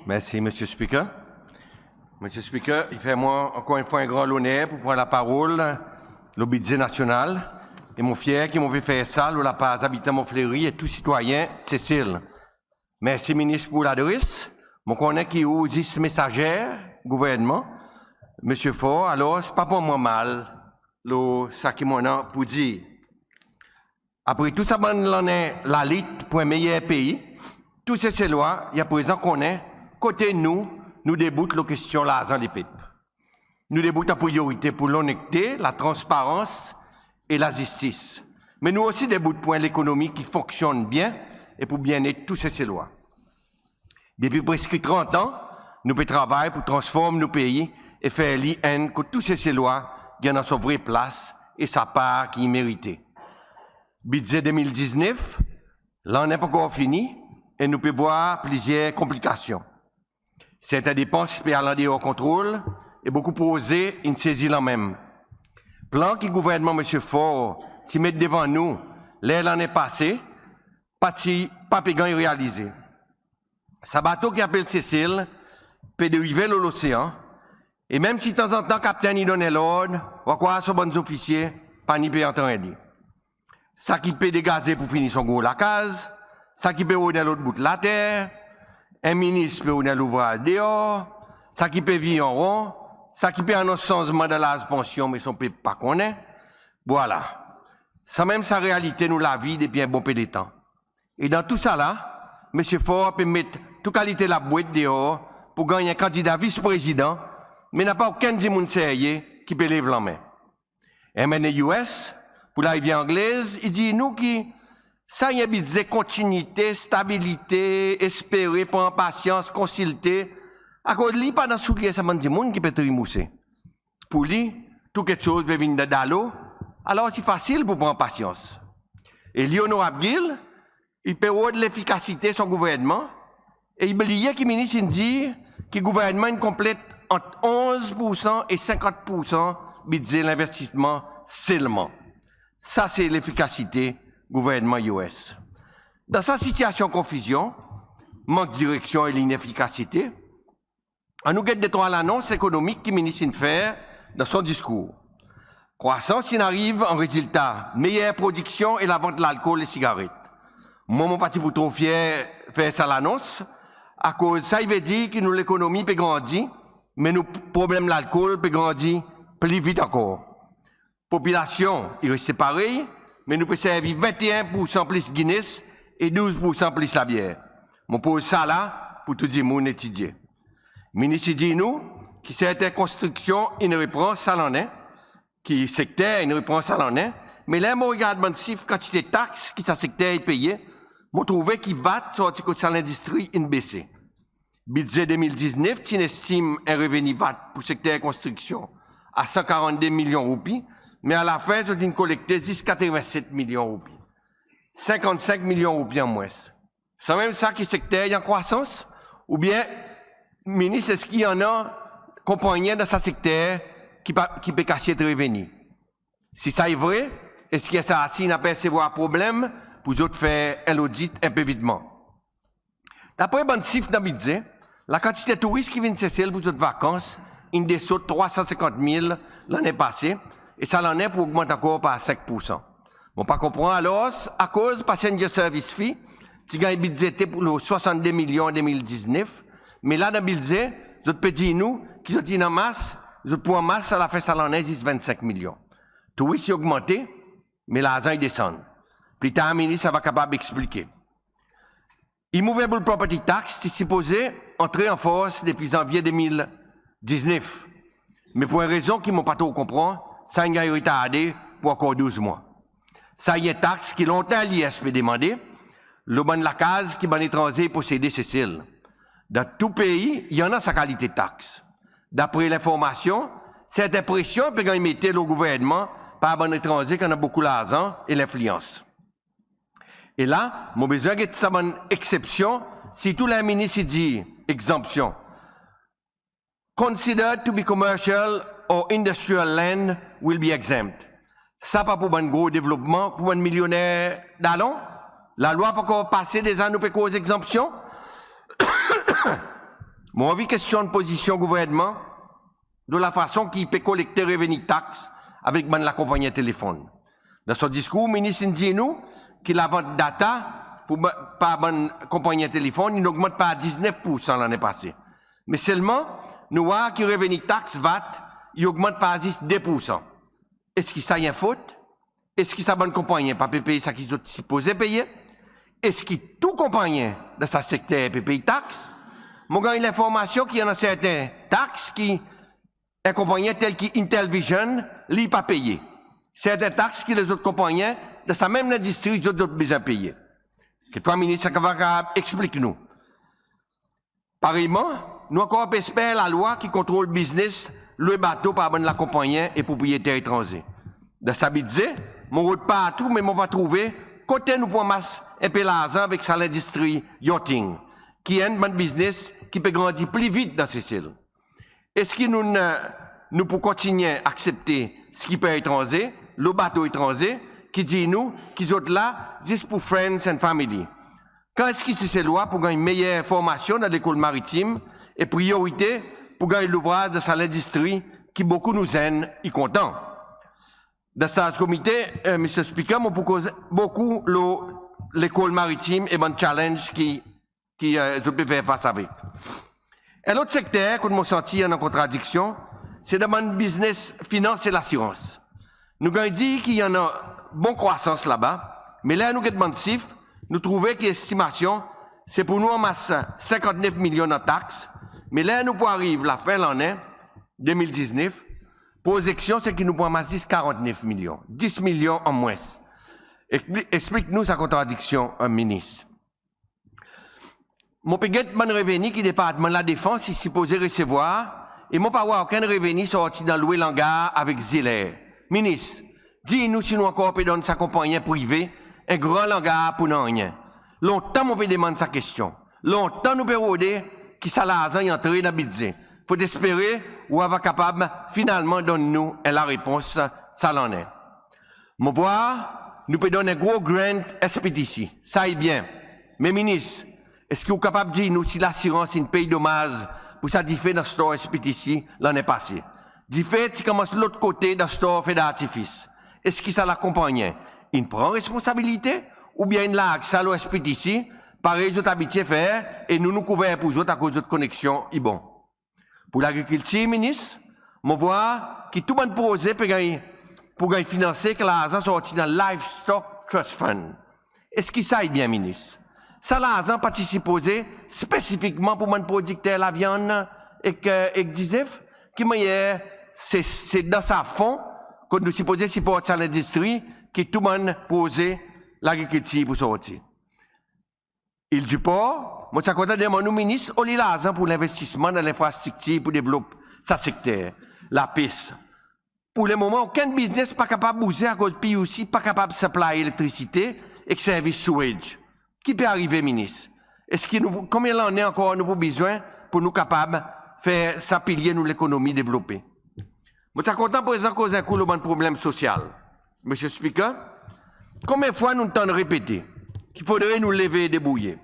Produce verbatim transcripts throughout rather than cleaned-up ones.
Mersi Mr Speaker. Mr Speaker, i fer mwan ankor enn fwa en gran loner pou pran laparol lo Bidze Nasyonal. E mon fyer ki mon pe fer sa lo lapar zabitan Mont Fleuri e tou sitwayen Sesel. Mersi Minis pou ou ladres. Mon konnen ki ou zis mesazer Gouvernman Mr Faure, alors pa pran mwan mal lo sa ki mon annan pou dir. Apre tou sa bann lannen lalit pou en meyer pei, tou Seselwa i aprezan konnen kote nou, nou debout lo kestyon larzan lepep. Nou debout an priyorite pou lonnekte, latransparans e lazistis. Me nou osi debout pou en lekonomi ki fonksyonn byen e pou byennet tou Seselwa. Depi preski trant an, nou pe travay pou transform nou pei e fer li enn kot tou Seselwa i annan son vre plas e sa par ki i merite. Bidze de mil diznef, lannen pa ankor fini e nou pe vwar plizyer konplikasyon. Serten depans pe al an deor kontrol e bokou proze in sezi lanmenm. Plan ki Gouvernman Mr Faure ti met devan nou ler lannen pase pa ti, pa pe ganny realize. Sa bato ki apel Sesel pe drive lo losean e menm si tanzantan kaptenn i donn en lord, ou a krwar son bann zofisye pa ni pe antrenn li. Sa ki pe degaze pou fini son gro lakaz, sa ki pe rod en lot bout later, en minis pe rod en louvraz deor, sa ki pe vir an ron, sa ki pe anons sanzman dan laz pansyon me son pep pa konnen. Vwala. Sanmenm sa realite nou lavi depi en bon pe letan. E dan tousala, Mr Faure pe met tou kalite labwet deor pou ganny en kandida Vis-Prezidan, me napa okenn dimoun serye ki pe lev lanmen. MNA US pou Larivyer Anglez i dir nou ki sa i en Bidze kontinite, stabilite, espere, pran pasyans, konsilte, akoz li i pa dan soulye sa bann dimoun ki pe trimouse. Pou li, tou keksoz pe vin dan dalo, alors i fasil pou pran pasyans. E li Onorab Gill, i pe rod lefikasite son Gouvernman e i bliye ki Minis in dir ki Gouvernman in konplet ant onz poursan e senkant poursan Bidze lenvestisman selman. Sa se lefikasite Gouvernman US. Dan sa sitiasyon konfizyon, mank direksyon e linefikasite, annou get detrwa lanons ekonomik ki Minis in fer dan son diskour. Krwasans in ariv an rezilta meyer prodiksyon e lavant lalkol e sigaret. Mwan mon pa ti pou tro fyer fer sa lanons, akoz sa i vedir ki nou lekonomi pe grandi, me nou problenm lalkol pe grandi pli vit ankor. Popilasyon i reste parey, me nou pe servi venteen poursan plis Guinness e douz poursan plis labyer. Mon poz sa la pou tou dimoun etidye. Minis i dir nou ki serten konstriksyon in repran sa lannen, ki sekter in repran sa lannen, me ler mon regard bann sif kantite taks ki sa sekter i peye, mon trouve ki VAT sorti kot sa lendistri in bese. Bidze de mil diznef ti'n estim en reveni VAT pou sekter konstriksyon a san karannde milyon roupi, me alafen zot in kolekte zis katreven set milyon roupi. Senkannsenk milyon roupi an mwens. Sanmenm sa ki sekter i an krwasans, oubyen Minis, eski i annan konpannyen dan sa sekter ki pa, ki pe kasyet reveni? Si sa i vre, eski SRC in apersevwar problenm pou zot fer en lodit en pe vitman? Dapre bann sif dan Bidze, lakantite touris ki vin Sesel pou zot vakans in desot trwa san senkant mil lannen pase e sa lannen pou ogmant ankor par senk poursan. Mon pa konpran alors akoz passenger service fee ti ganny bidzete pou lo swasannde milyon an de mil diznef, me la dan Bidze zot pe dir nou ki zot in anmas, zot pou anmas alafen sa lannen zis vennsenk milyon. Touris i ogmante, me larzan i desann. Pli tar Minis ava kapab eksplike. Immovable Property Tax ti sipoze antre an fors depi Zanvye de mil diznef, me pou en rezon ki mon pa tro konpran, sa in ganny retarde pou ankor douz mwan. Sa i en taks ki lontan LDS pe demande lo bann lakaz ki bann etranze i posede Sesel. Dan tou pei i annan sa kalite taks. Dapre lenformasyon, serten presyon pe ganny mete lo Gouvernman par bann etranze ki annan bokou larzan e lenfliyans. E la mon bezwen get sa bann eksepsyon, sirtou ler Minis i dir egzanpsyon. Considered to be commercial or industrial land will be exempt. Sa pa pou bann gro devlopman pou bann milyoner dalon? Lalwa pa ankor pase deza nou pe koz egzanpsyon? Mon anvi kestyonn pozisyon Gouvernman lo lafason ki i pe kolekte reveni tax avek bann lakonpannyen telefonn. Dan son diskour, Minis in dir nou ki lavant data par bann konpannyen telefonn in ogmant par diznef poursan lannen pase. Me selman nou vwar ki reveni tax VAT i ogmant par zis de poursan. Eski sa i en fot? Eski sa bann konpannyen pa pe pey sa ki zot sipoze peye? Eski tou konpannyen dan sa sekter pe pey tax? Mon ganny lenformasyon ki i annan serten tax ki en konpannyen tel ki Intelvision li i pa peye. Serten tax ki lezot konpannyen dan sa menm lendistri zot, zot bezwen peye. Kekfwa Minis i kapab eksplik nou. Pareyman, nou ankor pe esper Lalwa ki kontrol biznes lwe bato par bann lakonpannyen e propriyeter etranze. Dan sa Bidze, mon rod partou me mon pa trouve kote nou pou anmas en pe larzan avek sa lendistri yachting ki enn bann biznes ki pe grandi pli vit dan Sesel. Eski nou, nou pou kontinyen aksepte skiper etranze lo bato etranze ki dir nou ki zot la zis pour friends and family? Kan eski Seselwa pou ganny meyer formasyon dan lekol maritim e priyorite pou ganny louvraz dan sa lendistri ki bokou nou zenn i kontan? Dan Staz Komite, Mr Speaker, mon pou koz bokou lo lekol maritim e bann challenge ki, ki zot pe fer fas avek. En lot sekter kot mon santi i annan kontradiksyon, se dan bann biznes finans e lasirans. Nou ganny dir ki i annan bon krwasans laba, me ler nou get bann sif, nou trouve ki estimasyon se pour nou anmas senkantnef milyon an tax, me ler nou pou ariv lafen lannen de mil diznef, prozeksyon se ki nou pou anmas zis karantnef milyon, dis milyon an mwens. Eksplik nou sa kontradiksyon, Minis. Mon pe get bann reveni ki Departman Ladefans i sipoze resevwar e mon pa vwar okenn reveni sorti dan lwe langar avek Zil Air. Minis, dir nou si nou ankor pe donn sa konpannyen prive en gran langar pour nanryen? Lontan mon pe demann sa kestyon. Lontan nou pe rode ki sa larzan i antre dan Bidze. Fotespere ou ava kapab finalman donn nou en larepons sa lannen. Mon vwar nou pe donn en gro grant SPTC. Sa i byen. Me Minis, eski ou kapab dir nou si lasirans in pey domaz pour sa dife dan stor SPTC lannen pase? Dife ti konmans lot kote dan stor Fe D'Artifice. Eski sa lakonpannyen in pran responsabilite oubyen in larg sa lo SPTC parey zot abitye fer e nou, nou kouver pour zot akoz zot koneksyon i bon? Pour lagrikiltir, Minis, mon vwar ki tou bann proze pe ganny, pou ganny finanse ek larzan sorti dan Livestock Trust Fund. Eski sa i byen, Minis? Sa larzan pa ti sipoze spesifikman pour bann prodikter lavyann ek, ek dizef? Ki mannyer se, se dan sa fon kot nou sipoze siport sa lendistri ki tou bann proze lagrikiltir pou sorti? Ile du Port, mon ti a kontan demann ou Minis, oli larzan pour lenvestisman dan lenfrastriktir pour devlop sa sekter lapes? Pour lemoman okenn biznes pa kapab bouze akoz PUC pa kapab supply elektrisite ek servis sewage. Ki pe arive, Minis? Eski nou, konbyen lannen ankor nou pou bezwen pour nou kapab fer sa pilye nou lekonomi devlope? Mon ti a kontan prezan koz en kou lo bann problenm sosyal. Mr Speaker, konbyen fwa nou'n tann repete ki fodre nou leve e debourye?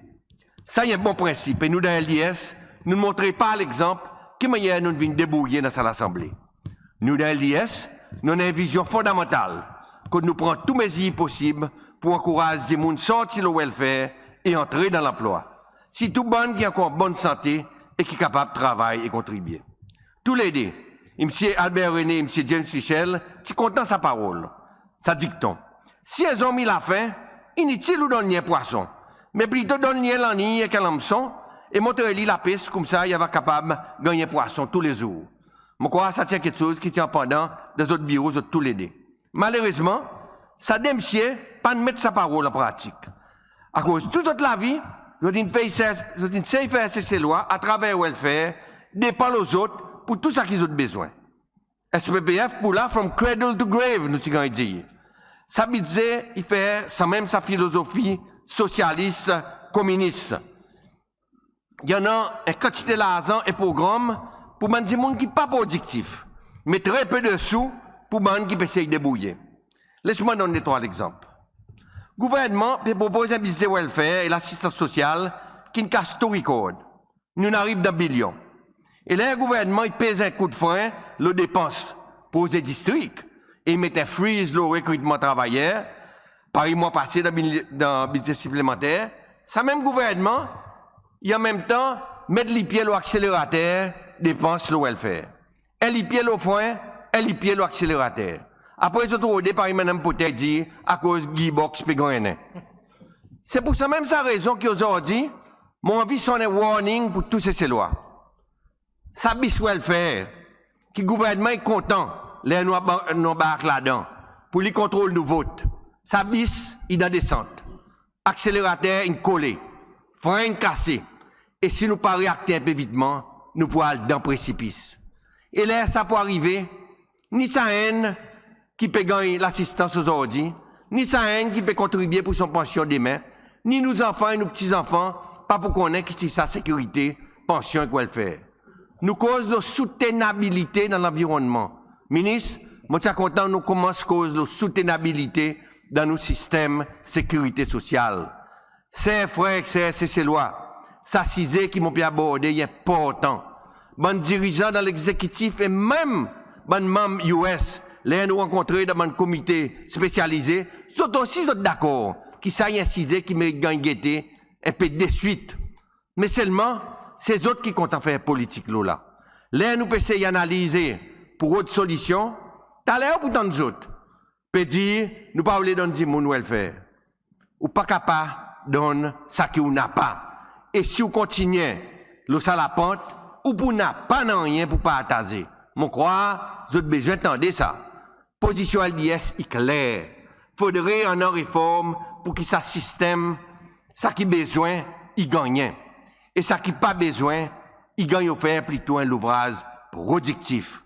Sa i en bon prensip e nou dan LDS nou'n montre par legzanp ki mannyer nou'n vin debourye dan sa Lasanble. Nou dan LDS nou annan en vizyon fondamantal kot nou pran tou mezir posib pour ankouraz dimoun sorti lo welfare e antre dan lanplwa, sirtou bann ki ankor an bonn sante e ki kapab travay e kontribye. Toulede, Msye Albert Rene e Msye James Michel ti kontan sa parol, sa dikton: si en zonm i lafen, initil ou donn li en pwason, me plito donn li en lanniy ek en lanmson e montre li lapes, koumsa i ava kapab ganny en pwason toulezour. Mon krwar sa ti en keksoz ki ti anpandan dan zot biro zot toulede. Malerezman sa de msye pa'n met sa parol an pratik. Akoz tou zot lavi zot in fer, zot in sey fer Seselwa atraver welfare depan lo zot pour tou sa ki zot bezwen. SPPF pou la from cradle to grave, nou ti ganny dir. Sa Bidze i fer sanmenm sa filozofi sosyalis kominis. I annan en kantite larzan e progranm pour bann dimoun ki pa prodiktif, me tre pe de sou pour bann ki pe sey debourye. Les mwan donn de trwa legzanp. Gouvernman pe propoz en Bidze welfare e lasistans sosyal ki'n kas tou rikord. Nou'n ariv dan bilyon. E ler Gouvernman i pez en koud fren lo depans proze distrik e i met en freeze lo rekritman travayer, parey mwan pase dan Bidze Siplemanter, sa menm Gouvernman i an menm tan met lipye lo akselerater depans lo welfare. En lipye lo fren, en lipye lo akselerater. Apre zot rode parey Msye Potter i dir, akoz gearbox pe grennen. Se pour sa menm sa rezon ki ozordi mon anvi sonn en warning pour tou Seselwa. Sa bis welfare ki Gouvernman i kontan ler nou anbark ladan pour li kontrol nou vot, sa bis i dan desant. Akselerater in kole, fren in kase, e si nou pa reakte en pe vitman, nou pou al dan presipis. E ler sa pou arive, ni sa enn ki pe ganny lasistans ozordi, ni sa enn ki pe kontribye pour son pansyon demen, ni nou zanfan e nou pti zanfan pa pou konnen kisisa sekirite, pansyon ek welfare. Nou koz lo soutenabilite dan lanvironnman. Minis, mon ti a kontan nou konmans koz lo soutenabilite dan nou sistenm sekirite sosyal. Ser frer ek ser Seselwa, sa size ki mon pe aborde i enportan. Bann dirizan dan Legzekitif e menm bann manm US, ler nou rankontre dan bann komite spesyalize, zot osi zot dakor ki sa i en size ki merit ganny gete en pe deswit. Me selman se zot ki kontan fer politik lo la. Ler nou pe sey analize pour rod solisyon, taler ou pou tann zot pe dir nou pa oule donn dimoun welfare. Ou pa kapab donn sa ki ou napa. E si ou kontinyen lo sa lapant, ou pou napa nanryen pour partaze. Mon krwar zot bezwen tande sa. Pozisyon LDS i kler. Fodre annan reform pour ki sa sistenm, sa ki bezwen i gannyen, e sa ki pa bezwen i ganny ofer plito en louvraz prodiktif.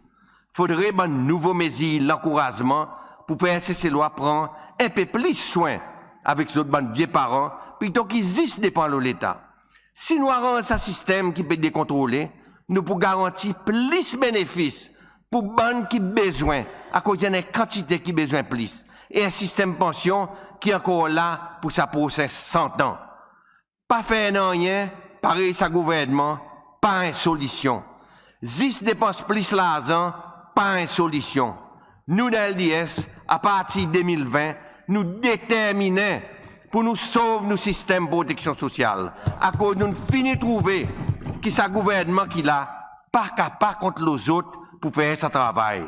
Fodre bann nouvo mezir lankourazman pour fer Seselwa pran en pe plis swen avek zot bann vye paran plito ki zis depan lo Leta. Si nou aranz sa sistenm ki pe dekontrole, nou pou garanti plis benefis pour bann ki bezwen, akoz i annan en kantite ki bezwen plis, e en sistenm pansyon ki ankor la pour sa prosen san an. Pa fer nanryen parey sa Gouvernman pa en solisyon. Zis depans plis larzan pa en solisyon. Nou dan LDS, apartir de mil ven, nou determinen pour nou sov nou sistenm proteksyon sosyal, akoz nou'n fini trouve ki sa Gouvernman ki la pa kapab kont lo zot pour fer sa travay.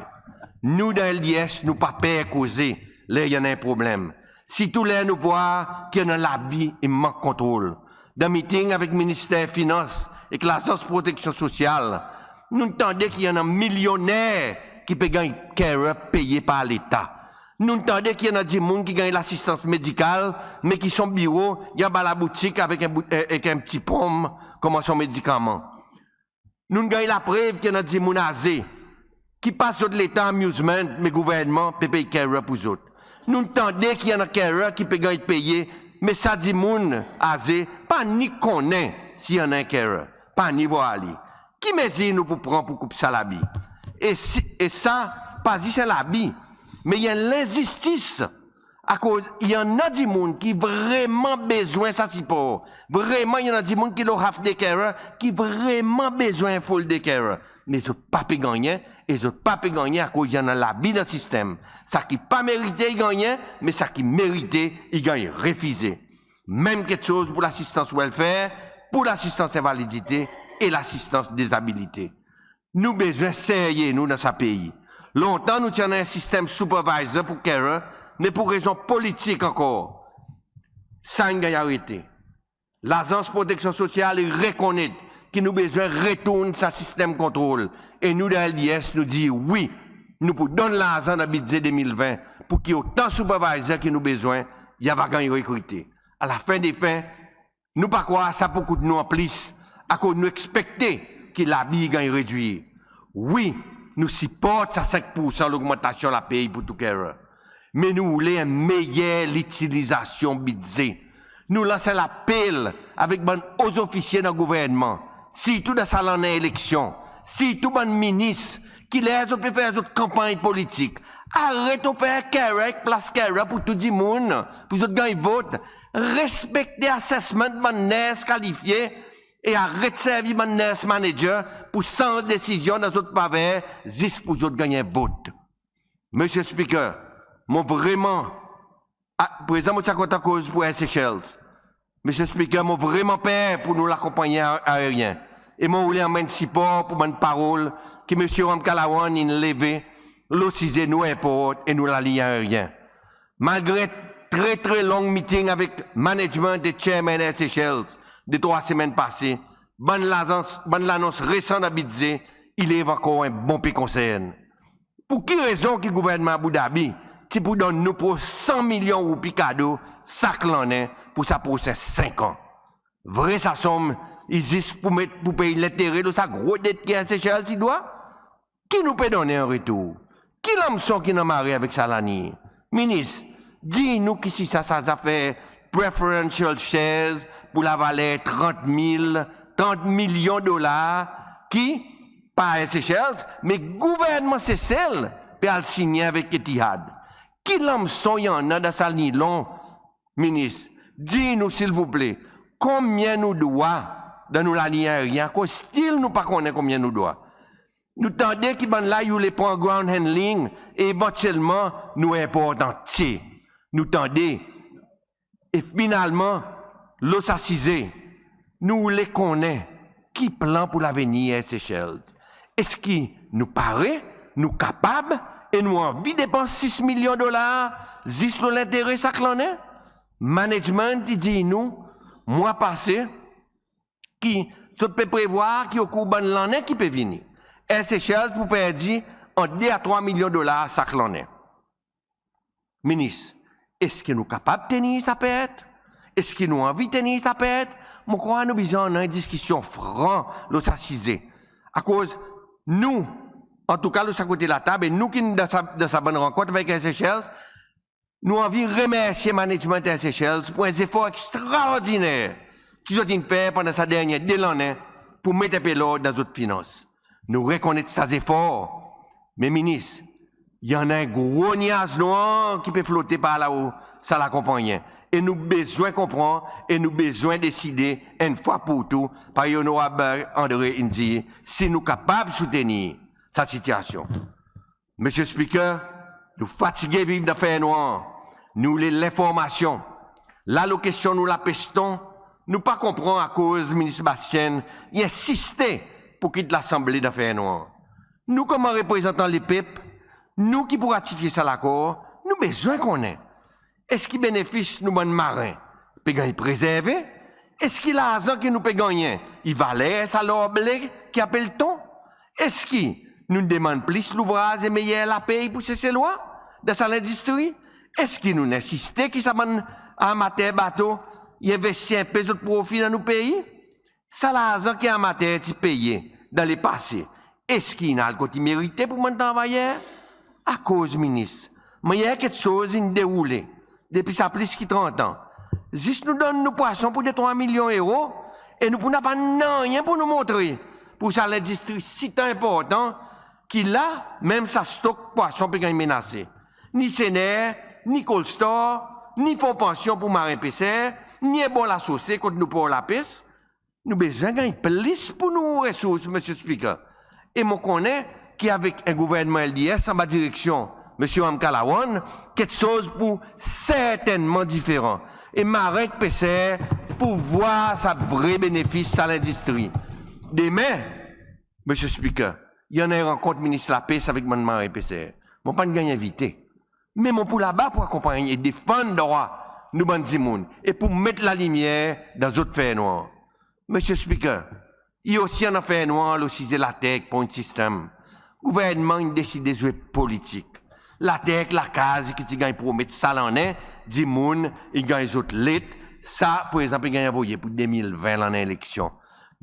Nou dan LDS nou pa per koze ler i annan en problenm, sirtou ler nou vwar ki i annan labi e mank kontrol. Dan miting avek Minister Finans ek Lazans Proteksyon Sosyal, nou'n tande ki i annan milyonner ki pe ganny carer peye par Leta. Nou'n tande ki i annan dimoun ki ganny lasistans medikal, me ki son biro i anba laboutik avek en bout- e- ek en pti ponm konman son medikaman. Nou'n ganny laprev ki i annan dimoun aze ki pas zot letan amusement, me Gouvernman pe pey carer pour zot. Nou'n tande ki i annan carer ki pe ganny peye, me sa dimoun aze pa ni konnen si i annan en carer, pa ni vwar li. Ki mezir nou pou pran pour koup sa labi? E si- e sa pa zis en labi, me i en lenzistis. Akoz i annan dimoun ki vreman bezwen sa sipor. Vreman i annan dimoun ki lo half day carer ki vreman bezwen en full day carer. Me zot pa pe gannyen, e zot pa pe gannyen akoz i annan labi dan sistenm. Sa ki pa merite i gannyen, me sa ki merite i ganny refize. Menm keksoz pour lasistans welfare, pour lasistans envalidite e lasistans dezabilite. Nou bezwen serye nou dan sa pei. Lontan nou ti annan en sistenm supervisor pour carer, me pour rezon politik ankor, sa in ganny arete. Lazans Proteksyon Sosyal i rekonnet ki nou bezwen retourn sa sistenm kontrol, e nou dan LDS nou dir wi, nou pou donn larzan dan Bidze de mil ven pour ki otan supervisor ki nou bezwen i ava ganny rekrite. A lafen de fen, nou pa krwar sa pou kout nou an plis, akoz nou ekspekte ki labi i ganny redwir. Wi, nou siport sa senk poursan logmantasyon lapey pour tou carer, me nou oule en meyer litilizasyon Bidze. Nou lans en lapel avek bann o zofisye dan Gouvernman, sirtou dan sa lannen eleksyon, sirtou bann minis ki ler zot pe fer zot kanpanny politik, aret ofer carer ek plas carer pour tou dimoun pour zot ganny vot. Respekte assessment bann ners kalifye e aret servi bann nurse manager pour sanz desizyon dan zot faver zis pour zot ganny en vot. Mr Speaker, mon vreman, prezan mon ti a kontan koz pour Air Seychelles. Mr Speaker, mon vreman per pour nou lakonpannyen aeryen e mon oule anmenn sipor pour bann parol ki Mr Ramkalawan in leve lo size nou airport e nou laliny aeryen. Malgre en tre, tre long meeting avek management e chairman Air Seychelles detrwa semenn pase, bann lanons resan dan Bidze i lev ankor en bon pe konsern. Pour ki rezon ki Gouvernman Abu Dhabi ti pour donn nou pros R san milyon kado sak lannen pour sa prosen senk an? Vre sa sonm i zis pour met, pour pey lentere lo sa gro det ki Air Seychelles i dwa? Ki nou pe donnen an retour? Ki lanmson ki'n anmare avek sa laliny? Minis, dir nou ki si sa, sa zafer preferential shares pour lavaler trant mil, trant milyon dolar ki pa Air Seychelles, me Gouvernman Sesel pe al sinyen avek Etihad. Ki lanmson i annan dan sa liny lon? Minis, dir nou silvouple, konbyen nou dwa dan nou laliny aeryen, akoz still nou pa konnen konbyen nou dwa. Nou tande ki bann la i oule pran ground handling e evantyelman nou airport antye. Nou tande. E finalman, lo sa size, nou oule konnen ki plan pour lavenir Air Seychelles. Eski nou pare, nou kapab e nou anvi depans sis milyon dolar zis lo lentere sak lannen? Management i dir nou mwan pase ki zot pe prevwar ki okour bann lannen ki pe vini, Air Seychelles pour perdi ant de a trwa milyon dolar sak lannen. Minis, eski nou kapab tenir sa pert? Eski nou anvi tenir sa pert? Mon krwar nou bezwen annan en diskisyon fran lo sa size. Akoz nou, antouka lo sa kote latab, e nou ki'n dan sa, dan sa bann rankont avek Air Seychelles, nou anvi remersye management Air Seychelles pour en zefor ekstraordiner ki zot in fer pandan sa dernyen de lannen pour met en pe lord dan zot finans. Nou rekonnet sa zefor, me Minis, i annan en gro nyaz nwanr ki pe flote par lao sa lakonpannyen e nou bezwen konpran e nou bezwen deside enn fwa pour tou, parey Onorab Andre in dir, si nou kapab soutenir sa sityasyon. Mr Speaker, nou fatige viv dan fernwanr, nou oule lenformasyon. La lo kestyon nou lapes ton, nou pa konpran akoz Minis Bastienne i ensiste pour kit Lasanble dan fernwanr. Nou konman reprezantan lepep, nou ki pour ratifye sa lakor, nou bezwen konnen eski benefis nou bann maren pe ganny prezerve? Eski larzan ki nou pe gannyen i valer sa lor ble ki apel ton? Eski nou'n demann plis louvraz e meyer lapey pour Seselwa dan sa lendistri? Eski nou'n ensiste ki sa bann armater bato i envestir en pe zot profi dan nou pei? Sa larzan ki armater ti peye dan lepase, eski in al kot i merite pour bann travayer? Akoz Minis, mannyer keksoz in deroule depi sa plis ki trant an, zis nou donn nou pwason pour de trwa milyon ero e nou pour napa nanryen pour nou montre pour sa lendistri sitan enportan ki la menm sa stok pwason pe ganny menase. Ni sener, ni cold store, ni fon pansyon pour maren peser, ni en bon lasose kot nou por lapes. Nou bezwen ganny plis pour nou resours, Mr Speaker. E mon konnen ki avek en Gouvernman LDS anba direksyon Mr Ramkalawan, keksoz pour sertennman diferan e maren ek peser pour vwar sa vre benefis sa lendistri. Demen, Mr Speaker, i annan en rankont Minis Lapes avek bann maren peser. Mon pa'n ganny envite, me mon pour laba pour akonpanny e defann drwa nou bann dimoun e pour met lalimyer dan zot fernwanr. Mr Speaker, i osi annan fernwanr lo size later ek point system. Gouvernman in deside zwe politik. Later ek lakaz ki ti ganny promet sa lannen, dimoun in ganny zot let, sa prezan pe ganny anvoye pour de mil ven, lannen eleksyon.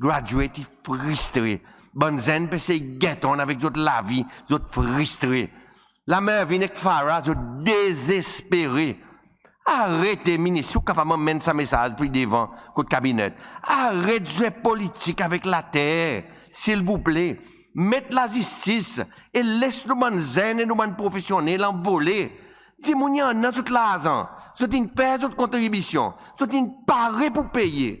Graduate i fristre. Bann zenn pe sey get on avek zot lavi, zot fristre. La Mervin ek Farah zot dezespere. Arete, Minis, si ou kapab anmenn sa mesaz pli devan kot Cabinet. Aret zwe politik avek later, silvouple. Met lazistis e les nou bann zenn e nou bann profesyonnel anvole. Dimoun i annan zot larzan, zot in fer zot kontribisyon, zot in pare pour peye.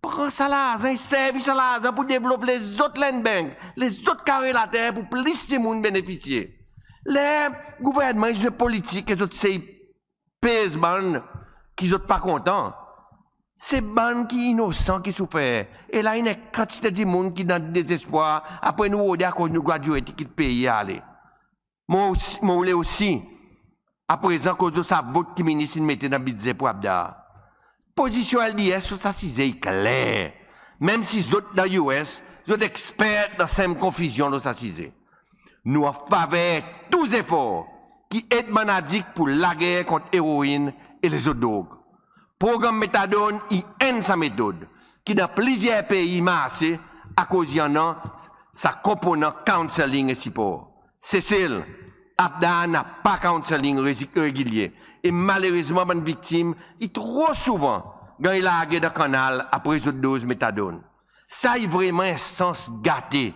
pran sa larzan e servi sa larzan pour devlop lezot land bank, lezot kare later pour plis dimoun benefisye. Ler Gouvernman i zwe politik e zot sey pez bann ki zot pa kontan, se bann ki inosan ki soufer. E la i annan en kantite dimoun ki dan dezespwar, apre nou rode akoz nou graduate i kit pei i ale. Mon osi, mon oule osi, aprezan koz lo sa vot ki Minis in mete dan Bidze pour APDAR. Pozisyon LDS lo sa size i kler. Menm si zot dan US, zot eksper dan senm konfizyon lo sa size. Nou an faver tou zefor ki ed bann adikt pour lager kont eroin e lezot drog. Progranm Methadone i enn sa metod ki dan plizyer pei i marse akoz i annan sa konponan counselling e sipor. Sesel, APDAR napa counselling rezi-, regilye e malerezman bann viktim i tro souvan ganny large dan kannal apre zot doz Methadone. Sa i vreman en sans gate,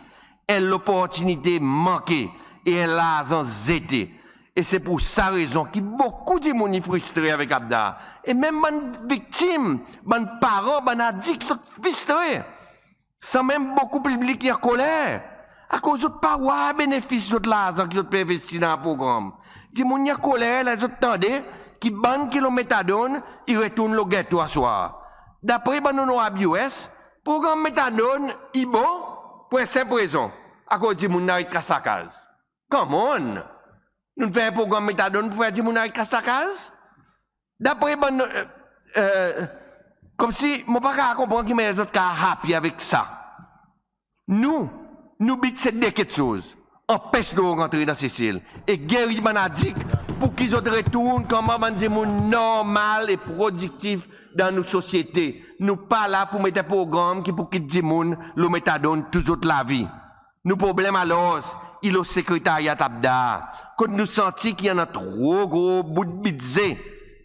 en loportinite manke e en larzan zete. E se pour sa rezon ki bokou dimoun i fristre avek APDAR. E menm bann viktim, bann paran, bann adikt, zot fristre. Sanmenm bokou piblik i ankoler. Akoz zot pa war benefis zot larzan ki zot pe envestir dan progranm. Dimoun i ankoler ler zot tande ki bann ki lo Methadone i retourn lo geto aswar. Dapre bann Onorab US, progranm Methadone i bon pour en senp rezon, akoz dimoun in aret kas lakaz. Come on! Nou'n fer progranm Methadone pour fer dimoun aret kas lakaz? Dapre bann, e, e, konmsi mon pa kapab konpran ki mannyer zot kapab happy avek sa. Nou, nou bi se de keksoz, anpes drog antre dan Sesel e geri bann adikt pour ki zot retourn konman bann dimoun normal e prodiktif dan nou sosyete. Nou pa la pour met en progranm ki pour kit dimoun lo Methadone tou zot lavi. Nou problenm alors i lo Sekretarya APDAR, kot nou santi ki i annan tro gro bout Bidze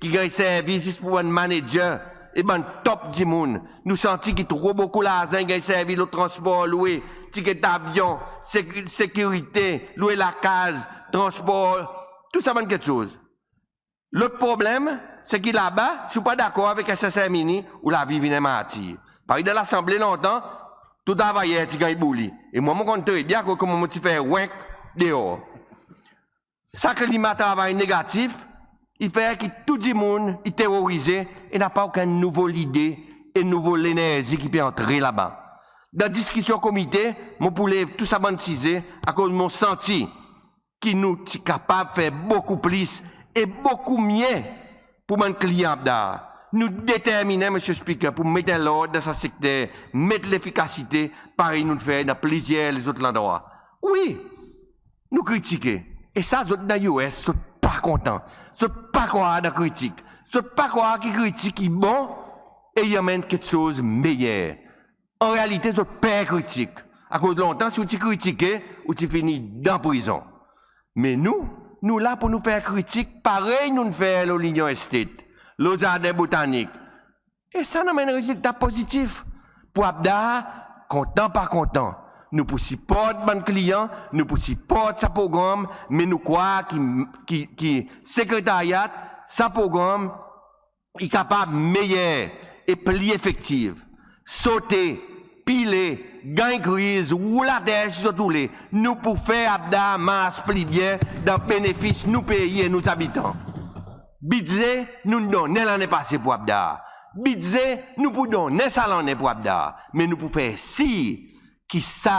ki ganny servi zis pour bann manager e bann top dimoun. Nou santi ki tro bokou larzan i ganny servi lo transpor lwe, tiket avyon, sek-, sekirite, lwe lakaz, transpor, tou sa bann keksoz. Lot problenm se ki laba, si ou pa dakor avek SSME, ou lavi i vin en martir. Parey dan Lasanble lontan, tou travayer ti ganny bouli. E mwan mon konn tre byen akoz konman mon ti fer wenk deor. Sa klima travay negatif i fer ki tou dimoun i terorize e napa okenn nouvo lide e nouvo lenerzi ki pe antre laba. Dan diskisyon Komite, mon pou lev tou sa bann size akoz mon santi ki nou ti kapab fer bokou plis e bokou mye pour bann kliyan APDAR. Nou determinen, Mr Speaker, pour met en lord dan sa sekter, met lefikasite parey nou'n fer dan plizyer lezot landrwa. Wi, nou kritike. E sa zot dan US, zot pa kontan. Zot pa krwar dan kritik. Zot pa krwar ki kritik i bon e i anmenn keksoz meyer. An realite, zot per kritik. Akoz lontan, si ou ti kritike, ou ti fini dan prizon. Me nou, nou la pour nou fer kritik parey nou'n fer lo L'Union Estate, lo Zarden Botanik. E sa in anmenn rezilta pozitif. Pour APDAR, kontan pa kontan, nou pou siport bann kliyan, nou pou siport sa progranm, me nou krwar ki, ki, ki Sekretarya, sa progranm i kapab meyer e pli efektiv. Sote, pile, ganny kriz, roul ater si zot oule, nou pou fer APDAR mars pli byen dan benefis nou pei e nou zabitan. Bidze nou'n donnen lannen pase pour APDAR. Bidze nou pou donnen sa lannen pour APDAR. Me nou pou fer sir ki sa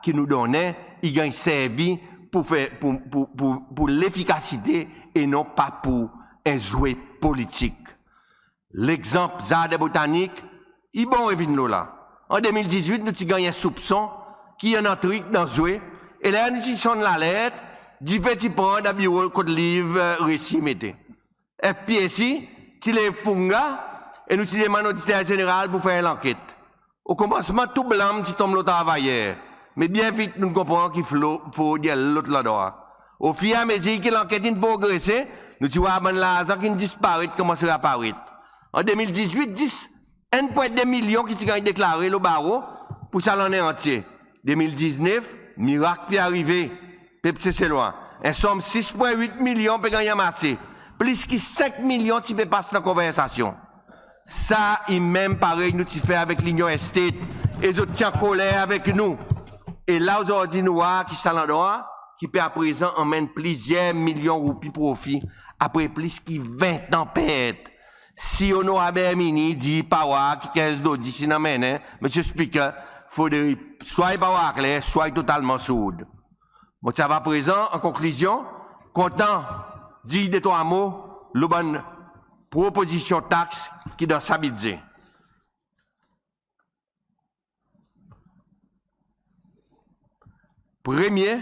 ki nou donnen i ganny servi pour fer, pour, pour, pour, pour lefikasite e non pa pour en zwe politik. Legzanp Zarden Botanik i bon revin lo la. An de mil dizwit, nou ti ganny en soupson ki i annan trik dan zwe, e ler nou ti sonn lalert, dife ti pran dan biro kot liv, e, resi mete. FPAC ti lev founga e nou ti demann Oditer Zeneral pour fer en lanket. O komansman, tou blanm ti tonm lo travayer, me byen vit nou'n konpran ki flo-, frod i en lot landrwa. Ofiramezir ki lanket in progrese, nou ti war bann larzan ki'n disparet konmans reaparet. An de mil dizwit, zis enn pwen de milyon ki ti ganny deklare lo baro pour sa lannen antye. De mil diznef, mirak pe arive, pep Seselwa. En sonm sis pwen wit milyon pe ganny anmase. Plis ki senk milyon ti pe pas dan konversasyon. Sa i menm parey nou ti fer avek L'Union Estate e zot ti ankoler avek nou. E la ozordi nou vwar ki sa landrwa ki pe aprezan anmenn plizyer milyon roupi profi apre plis ki ven an pert. Si Onorab Herminie i dir i pa vwar ki kenz dodi in anmennen, Mr Speaker, fodre swa i pa vwar kler, swa i totalman sourd. Mon ti ava prezan an konklizyon kontan dir detrwa mo lo bann propozisyon tax ki dan sa Bidze. Premye,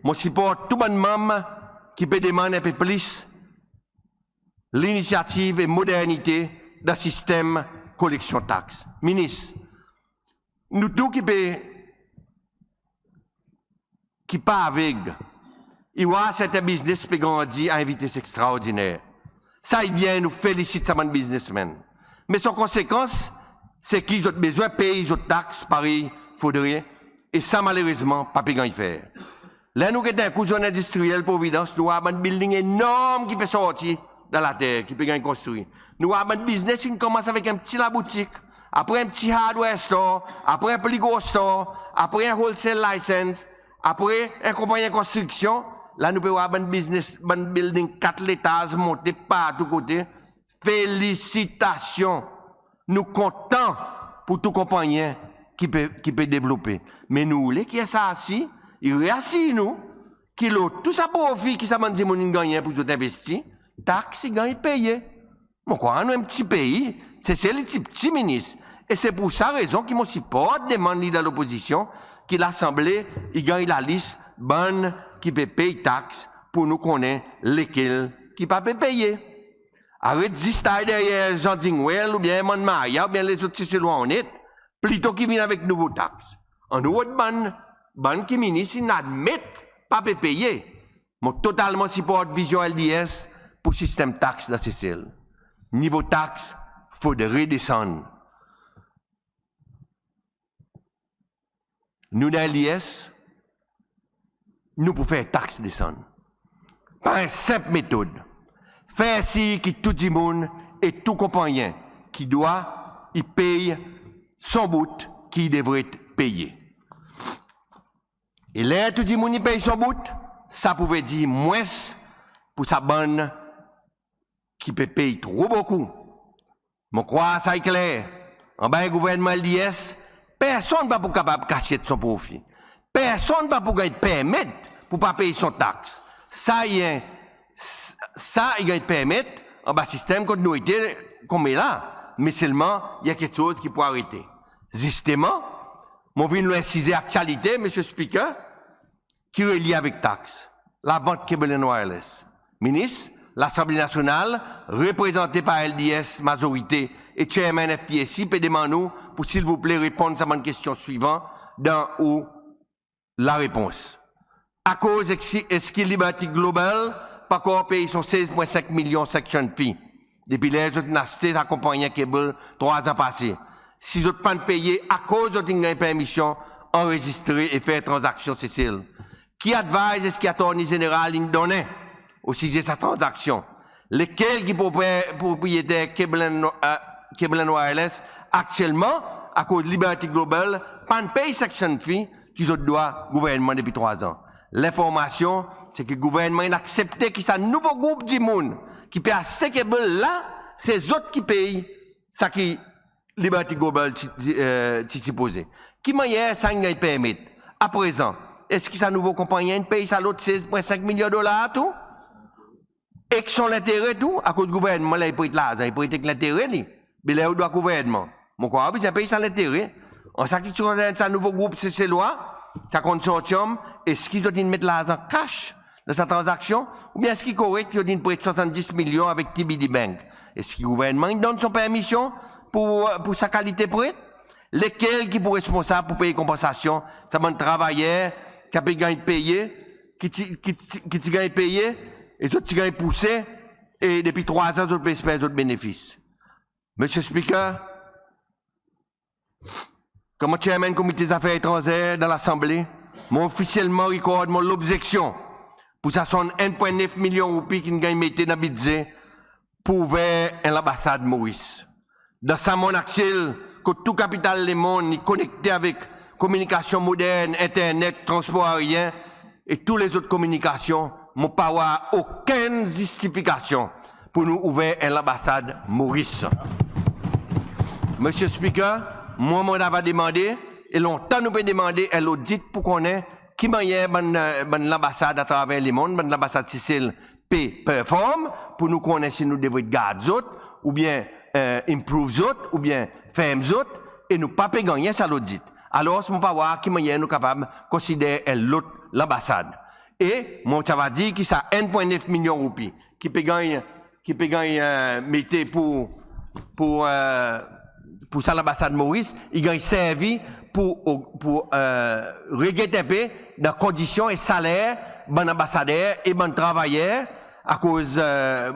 mon siport tou bann Manm ki pe demann en pe plis linisyativ e modernite dan sistenm koleksyon tax. Minis, nou tou ki pe, ki pa aveg i vwar serten biznes pe grandi a en vites ekstraordiner. Sa i byen, nou felisit sa bann biznesmenn. Me son konsekans se ki zot bezwen pey zot tax parey fodre e sa malerezman pa pe ganny fer. Ler nou get en kou Zone Endistriyel Providence, nou vwar bann building enorm ki pe sorti dan later, ki pe ganny konstri. Nou vwar bann biznes in konmans avek en pti laboutik, apre en pti hardware store, apre en pli gro store, apre en wholesale license, apre en konpannyen konstriksyon. La nou pe vwar bann biznes, bann building kat letaz monte partou kote. Felisitasyon! Nou kontan pour tou konpannyen ki pe, ki pe devlope. Me nou oule ki SRC i reasir nou ki lo tou sa profi ki sa bann dimoun in gannyen pour zot envestir, tax i ganny peye. Mon krwar nou en pti pei, Sesel i pti, Minis. E se pour sa rezon ki mon siport demann Leader Lopozisyon ki Lasanble i ganny lalis bann ki pe pey tax pour nou konnen lekel ki pa pe peye. Aret zis tay deryer Jean Dingwell oubyen Herman Maria oubyen lezot Seselwa onnet, plito ki vin avek nouvo tax. Annou rod bann, bann ki Minis in admet pa pe peye. Mon totalman siport vizyon LDS pour sistenm tax dan Sesel. Nivo tax fodre desann. Nou dan LDS, nou pour fer tax desann par en senp metod. Fer sir ki tou dimoun e tou konpannyen ki dwa i pey son bout ki i devret peye. E ler tou dimoun i pey son bout, sa pour vedir mwens pour sa bann ki pe pey tro bokou. Mon krwar sa i kler, anba en gouvernman LDS, personn pa pour kapab kasyet son profi. Personn pa pour ganny permet pour pa pey son tax. Sa i en, sa i ganny permet anba sistenm kot nou ete konmela, me selman i en keksoz ki pour arete. Zisteman, mon vin lo en size aktyalite, Mr Speaker, ki relye avek tax, lavant Cable and Wireless. Minis, Lasanble Nasyonal reprezante par LDS mazorite e Chairman FPAC pe demann ou pour silvouple reponn sa bann kestyon swivan dan ou larepons. Akoz eski, eski Liberty Global pa ankor pey son sez pwen senk milyon sanction fee depi ler zot in aste sa konpannyen cable trwa an pase? Si zot pa'n peye, akoz zot in ganny permisyon anrezistre e fer tranzaksyon Sesel? Ki advice eski Attorney Zeneral in donnen osize sa tranzaksyon? Lekel ki propriye-, propriyeter Cable and, e, Cable and Wireless aktyelman, akoz Liberty Global pa'n pey sanction fee ki zot dwa gouvernman depi trwa an? Lenformasyon se ki gouvernman in aksepte ki sa nouvo group dimoun ki pe aste cable la, se zot ki pey sa ki Liberty Global ti, ti, e, ti sipoze. Ki mannyer sa in ganny permet? Aprezan, eski sa nouvo konpannyen in pey sa lot sez pwen senk milyon dolar tou? Ek son lentere tou, akoz gouvernman ler i pret larzan, i pret ek lentere li. Be ler ou dwa gouvernman, mon krwar ou bezwen pey sa lentere. An sa ki konsern sa nouvo group Seselwa, sa konsortyonm, eski zot in met larzan cash dan sa tranzaksyon? Oubyen eski korek zot in pret swasanndis milyon avek TBD Bank? Eski gouvernman in donn son permisyon pour, pour sa kalite pret? Lekel ki pour responsab pour pey konpansasyon sa bann travayer ki a pe ganny peye, ki ti, ki ti, ki ti ganny peye, e zot ti ganny pouse, e depi trwa an zot pe esper zot benefis? Mr Speaker, konman Chairman Komite Zafer Etranzer dan Lasanble, mon ofisyelman rikord mon lobzeksyon pour sa swasann enn pwen nef milyon roupi ki'n ganny mete dan Bidze pour ouver en lanbasad Moris. dan sa monn aktyel kot tou kapital lemonn i konekte avek kominikasyon modern, enternet, transpor aeryen e tou lezot kominikasyon, mon pa war okenn zistifikasyon pour nou ouver en lanbasad Moris. Mr Speaker, mwan mon ava demande, e lontan nou pe demande en lodit pour konnen ki mannyer bann, bann lanbasad atraver lemonn, bann lanbasad Sesel pe perform, pour nou konnen si nou devret gard zot, oubyen improve zot, oubyen ferm zot, e nou pa pe gannyen sa lodit. Alors mon pa war ki mannyer nou kapab konsider en lot lanbasad. E mon ti ava dir ki sa enn pwen nef milyon roupi ki pe ganny, ki pe ganny mete pour, pour, pour sa lanbasad Moris, i ganny servi pour, pour reget en pe dan kondisyon e saler bann anbasader e bann travayer, akoz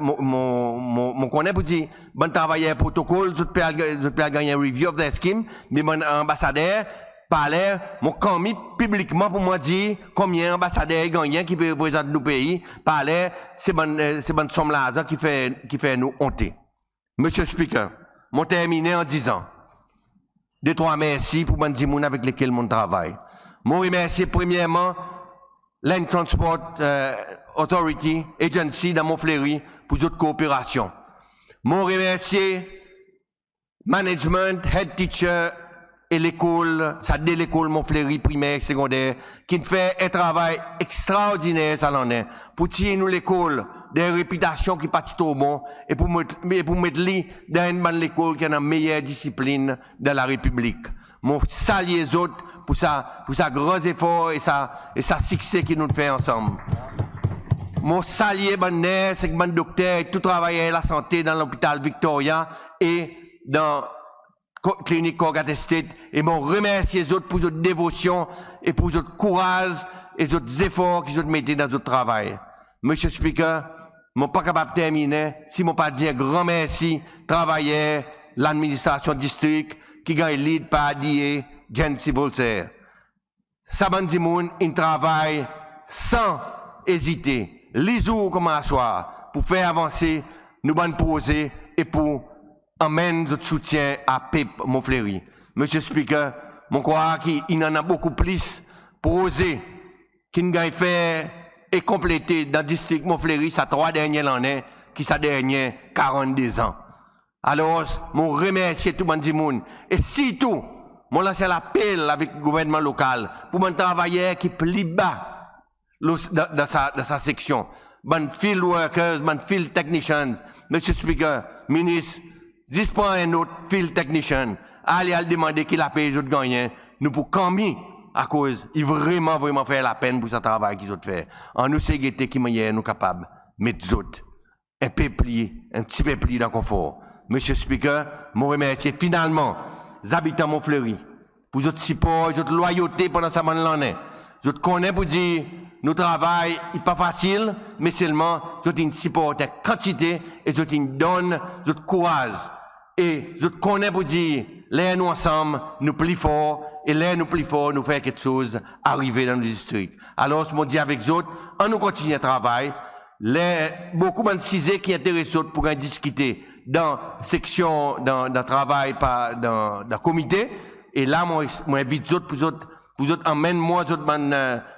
mon, mon, mon, mon konnen pour dir bann travayer protokol zot pe al, zot pe al ganny en review of their scheme, me bann anbasader, parler mon kanmi piblikman pour mwan dir konbyen anbasader i gannyen ki pe reprezant nou pei, parler se bann, se bann sonm larzan ki fer, ki fer nou onte. Mr Speaker, mon terminen an dizan detrwa mersi pour bann dimoun avek lekel mon'n travay. Mon remersye premyerman Land Transport Authority Agency dan Mont Fleuri pour zot kooperasyon. Mon remersye management, head teacher e lekol, sa de lekol Mont Fleuri, primer ek segonder, ki'n fer en travay ekstraordiner sa lannen pour tir nou lekol dan en repitasyon ki pa ti tro bon e pour met, e pour met li dan enn bann lekol ki annan meyer disiplin dan larepiblik. Mon salye zot pour sa, pour sa gran zefor e sa, e sa sikse ki nou'n fer ansanm. Mon salye bann ners ek bann dokter e tou travayer lasante dan Lopital Victoria e dan Klinik Corgat Estate, e mon remersye zot pour zot devosyon e pour zot kouraz e zot zefor ki zot mete dan zot travay. Mr Speaker, mon pa kapab terminen si mon pa dir en gran mersi travayer ladministrasyon distrik ki ganny lead par DA Jency Volcere. Sa bann dimoun in travay san ezite, lizour konman aswar, pour fer avanse nou bann proze e pour anmenn zot soutyen a pep Mont Fleuri. Mr Speaker, mon krwar ki in annan bokou plis proze ki'n ganny fer e konplete dan distrik Mont Fleuri sa trwa dernyen lannen ki sa dernyen karannde zan. Alors mon remersye tou bann dimoun e sirtou mon lans en lapel avek gouvernman lokal pour bann travayer ki pli ba dan, dan sa, dan sa seksyon, bann field workers, bann field technicians. Mr Speaker, Minis, zis pran en not field technician, ale al demande ki lapey zot gannyen, nou pou kanmi, akoz i vreman, vreman fer lapenn pour sa travay ki zot fer. Annou sey gete ki mannyer nou kapab met zot en pe pli, en pti pe pli dan konfor. Mr Speaker, mon remersye finalman zabitan Mont Fleuri pour zot sipor, zot lwayote pandan sa bann lannen. Zot konnen pour dir nou travay i pa fasil, me selman zot in siport en kantite e zot in donn zot kouraz. E zot konnen pour dir ler nou ansanm nou pli for, e ler nou pli for nou fer keksoz arive dan nou distrik. Alors mon dir avek zot, annou kontinyen travay. Ler bokou bann size ki enteres zot pou ganny diskite dan seksyon, dan, dan travay par, dan, dan komite. E la mon, mon envit zot pour zot, pour zot anmenn mwan zot bann,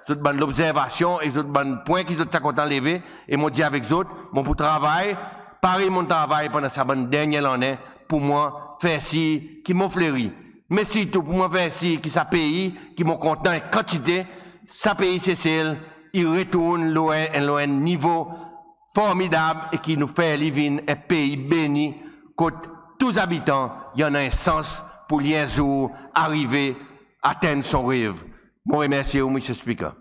zot bann lobzervasyon e zot bann pwen ki zot ti a kontan leve. E mon dir avek zot, mon pou travay parey mon'n travay pandan sa bann dernyen lannen pour mwan fer sir ki Mont Fleuri, me sirtou pour mwan fer sir ki sa pei ki mon kontan en kantite, sa pei Sesel i retourn lo en, lo en nivo formidab e ki nou fer li vin en pei beni kot tou zabitan i annan en sans pour li en zour arive atenn son rev. Mon remersye ou Mr Speaker.